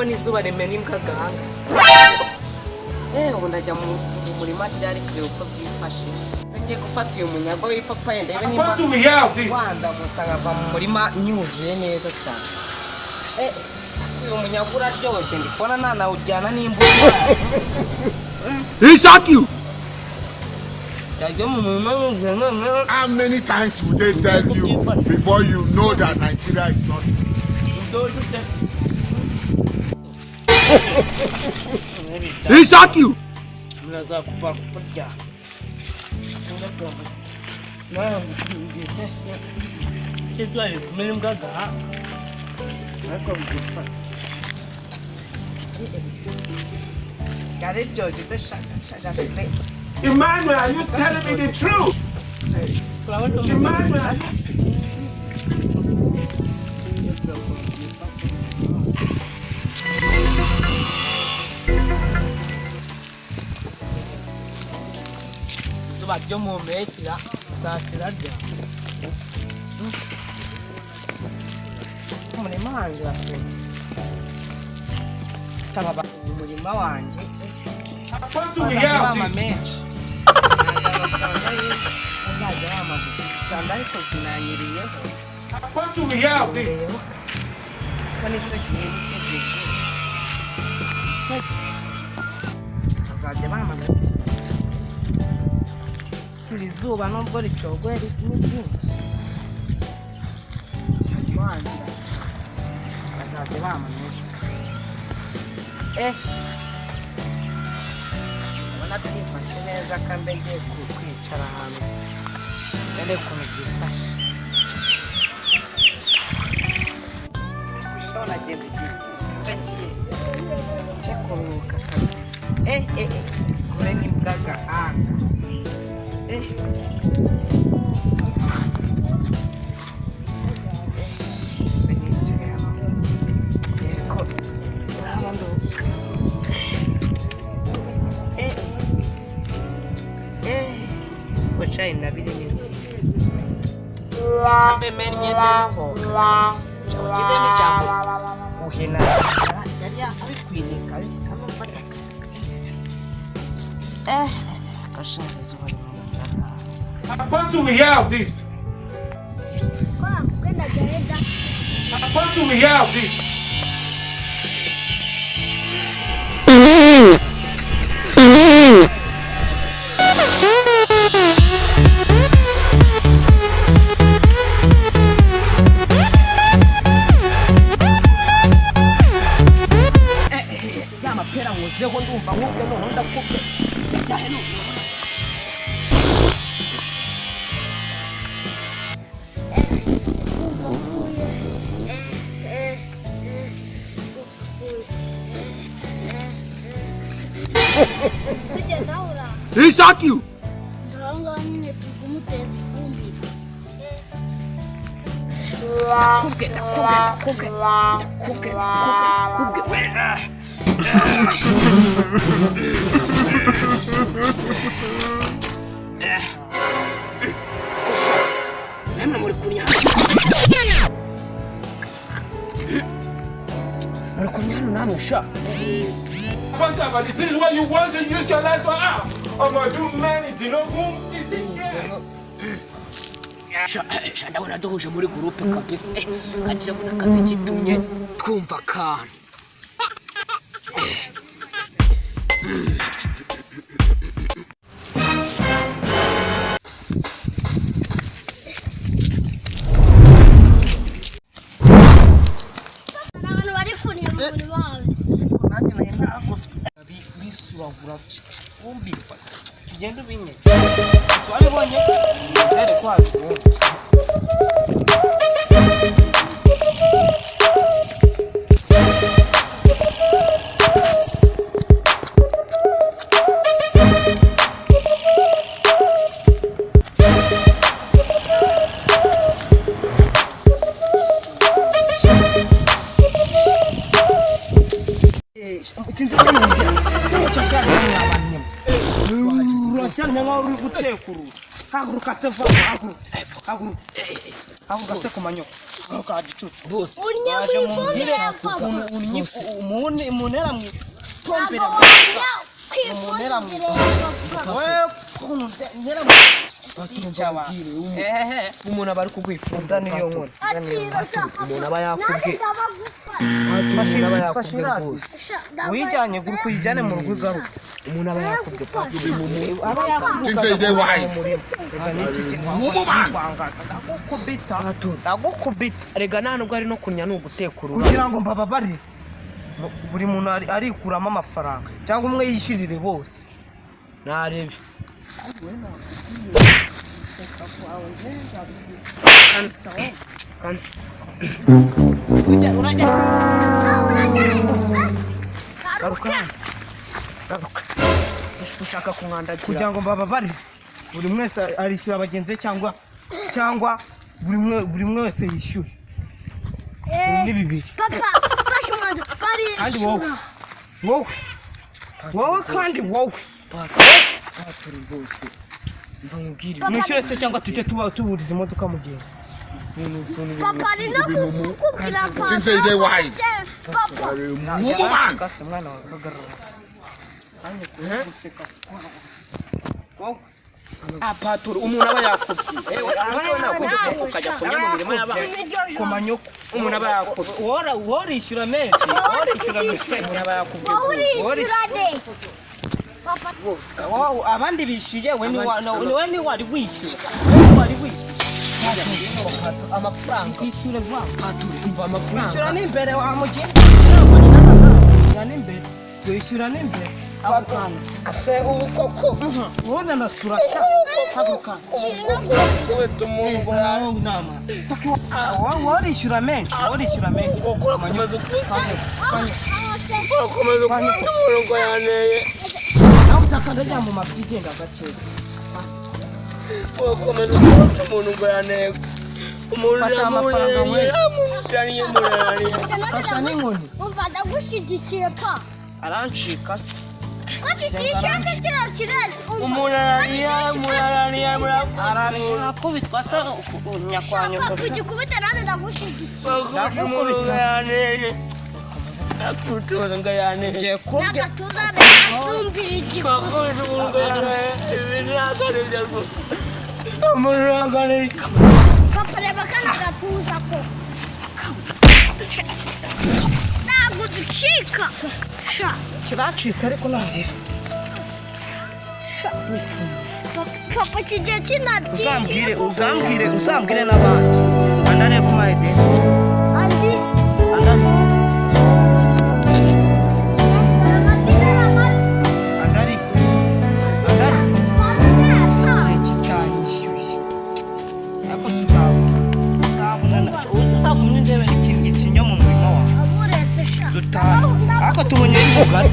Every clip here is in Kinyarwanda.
Mbona izuba rimena imbwa agahanga. Ubu ndajya mu murima ryari kureba uko byifashe. Ngiye gufata uyu munyago w'ipapayi, ndebe nimba Supposed to be here of this. wandamutsa nkava mu murima nyuzuye neza cyane. Uyu munyago uraryoshye, ndi kubona nanawujyana n'imbuto. He shock you. Yajya mu murima yuzuye noneho. How many times will they tell you before you know that Nigeria is not? Uryoshye. He shock you. Muraza kuva kurya. Izuba rimena imbwa agahanga, ariko bigufata byari ryoshye. Emmanuel, are you telling me the truth? Emmanuel, are you Izuba ryo mu mpeshyi saa rya umurima wanjye urasura taba umurima wanjye. Supposed to be here Bazajya of bampa this. menshi, bazajya bampa gusa, ariko zinanyiriyeho. Supposed to be here of this. Zinanyiriyeho ko nicyo gihe, nicyo gihe bazajya bampa menshi. Iri zuba nubwo ricogoye ni ryinshi, wangira bazajya bampa menshi. Ndabona byifashe neza, kandi ngiye kwicara ahantu ndebe ukuntu byifashe. Gusa nagenze igihe kinini, ngiye nje kuruhuka kabisa. Kure n'imbwa agahanga. Mbe nicaye hano, yego naba nduhuka. Wicaye nabiri ni nziza, mbe mennye ndeho ukizemo ijambo guhina yari abikwiye kabisa kamufata. Gashaka izuba rimena. Supposed to be here of this. Ko nakugenda gaheda. Supposed to be here of this. Ya mapera nkozeho, ndumva nkubwe noneho ndakubwe cyahe none. Kumva mvuye mvuye burya nawe uraha. He shock you. Aho ngaho nyine turi kumuteza ifumbire. Ndakubwe, ndakubwe, ndakubwe, ndakubwe, ndakubwe, ndakubwe we ah. Kusha namwe muri kunya hano, muri kunya hano namwe sha. Pastor, but this is what you want to use your life for. Ah, ọmọ ọdún 16 16 years. Sha sha, ndabona duhuje muri groupe kabisa. Kandi ndabona akazi kitumye twumva akantu. Hari abantu bari kunnya mu murima wawe. Nanjye nari nagoswe bisuragura wumva tugenda ubinye wabibonye byari ko wabibonye. Sinzi icyo mwumvira, sinzi icyo cyane mwabanye. Uracyane nkaho uri gutekura. Haguruka se, va, haguruka, haguruka, haguruka se ku manyoko. Ka gicucu. Bose. Unnye mu ifumbire ya papa. Umunera mu Ntabwo ifumbire. wajya ku ifumbire ya papa. Wewe ukuntu ntera mu icyaba. Ehehe. Umuntu aba ari kuguha ifumbire. Nzana iyo nkoni. Akira sha papa. Umuntu aba yakubwiye. Nanjye ndabagufasha. Fashe Umuntu aba fashe yakubwiye irasi. rwose. Sha, ndaba- Uyijyanye guruka uyijyane mu rugo igaruke. Umuntu aba yakubwiye Aba Think say they wise. Woman. Ndagukubita. Ndagukubita. Rega nta nubwo ari no kunya, ni uguteka ururabo. Kugira ngo mbababarire. Buri muntu arikuramo amafaranga cyangwa umwe yishyurire bose. Narebe. Kansi. Kansi. Urajya Ah, urajya he? Ah, garuka. garuka. Garuka. Ushaka kunkandagira. Kugira ngo mbababarire, buri umwe wese arishyura bagenzi be cyangwa buri umwe wese yishyure. Eh, Ni bibiri. Papa, fashe umwanzuro. Kandi wowe. Barishyura. Wowe. Wowe kandi wowe. Paturi rwose. Mva nkubwire. Papa, Mwishyure se cyangwa tujye tuba tuburiza imodoka mu gihe. Papa ari no kukubwira papa. Think say they wise. Papa. Woman. Kase mwana wawe hagarara. Wowe. Ah, Paturi, umuntu aba yakubye. Ewe, umusore nakubye ukajya kunya mu mirima y'abandi. Ku manyoko. Umuntu aba yakubye. Wora worishyura menshi. Worishyura menshi. Umuntu aba yakubye. Wowe urishyura nde? Papa, Rwose. Wowe abandi bishyuye, we ni we ni wari wishyura. We ni wari wishyura. Amafaranga. Ishyure vuba. Paturi, umva amafaranga. Wishyura n'imbere wa mugihe. Wishyura n'imbere. Wishyura n'imbere. Se ubu koko. Wowe nanasura. Haguruka. kiri no ku- Kubita umuntu ngo Wowe inama. Wowe worishyura menshi. Worishyura menshi. urakomeza ukubita Ah, se. urakomeza ukubita umuntu ngo yaneye. Nawe utakandajya mu mabyi igenda gake. Urakomeza ukubita umuntu ngo yaneye. Umuntu Fasha amafaranga we. yamujyanye murariye. Fasha n'inkoni. Umva ndagushyigikiye pa. Arancika se. Ko kitishyura se kiriya kirezi. Umva. Umuntu arariye, umuntu arariye, Arakubitwa se nyakwanyoko. Papa, ugikubita nanjye ndagushyigikiye. murakubita umuntu ngo yaneye. Akubita umuntu ngo yaneye. Ngiye kubwira. N'agatuza asumbira igikusi. Bakubita umuntu ngo yaneye. Ibi ntabwo ari byo rwose. Umuntu ntabwo ari byo. Papa, reba kano gatuza ko. Ntabwo ducika. Sha. Kiracitse ariko ntareba. Papa, kigiye kinabyishyuye. Uzambwire, uzambwire, uzambwire n'abandi. Andare kuma edesi. Andi. Andare. Amabyi. Andare. Andare. Papa. Igihe kitanyishyuye. Ariko tuzabona. Tuzabona. Uzagumye undebera ikinyo mu murima wawe. Aburetse sha. Dutahe. Ariko tubonye ubugari.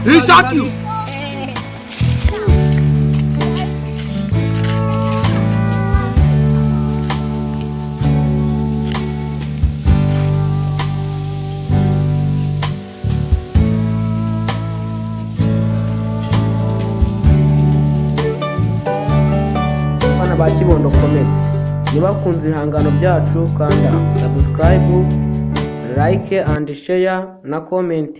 He shot you. Bana ba Kibondo Comedy, niba bakunze ibihangano byacu, kanda subscribe, like and share na comment.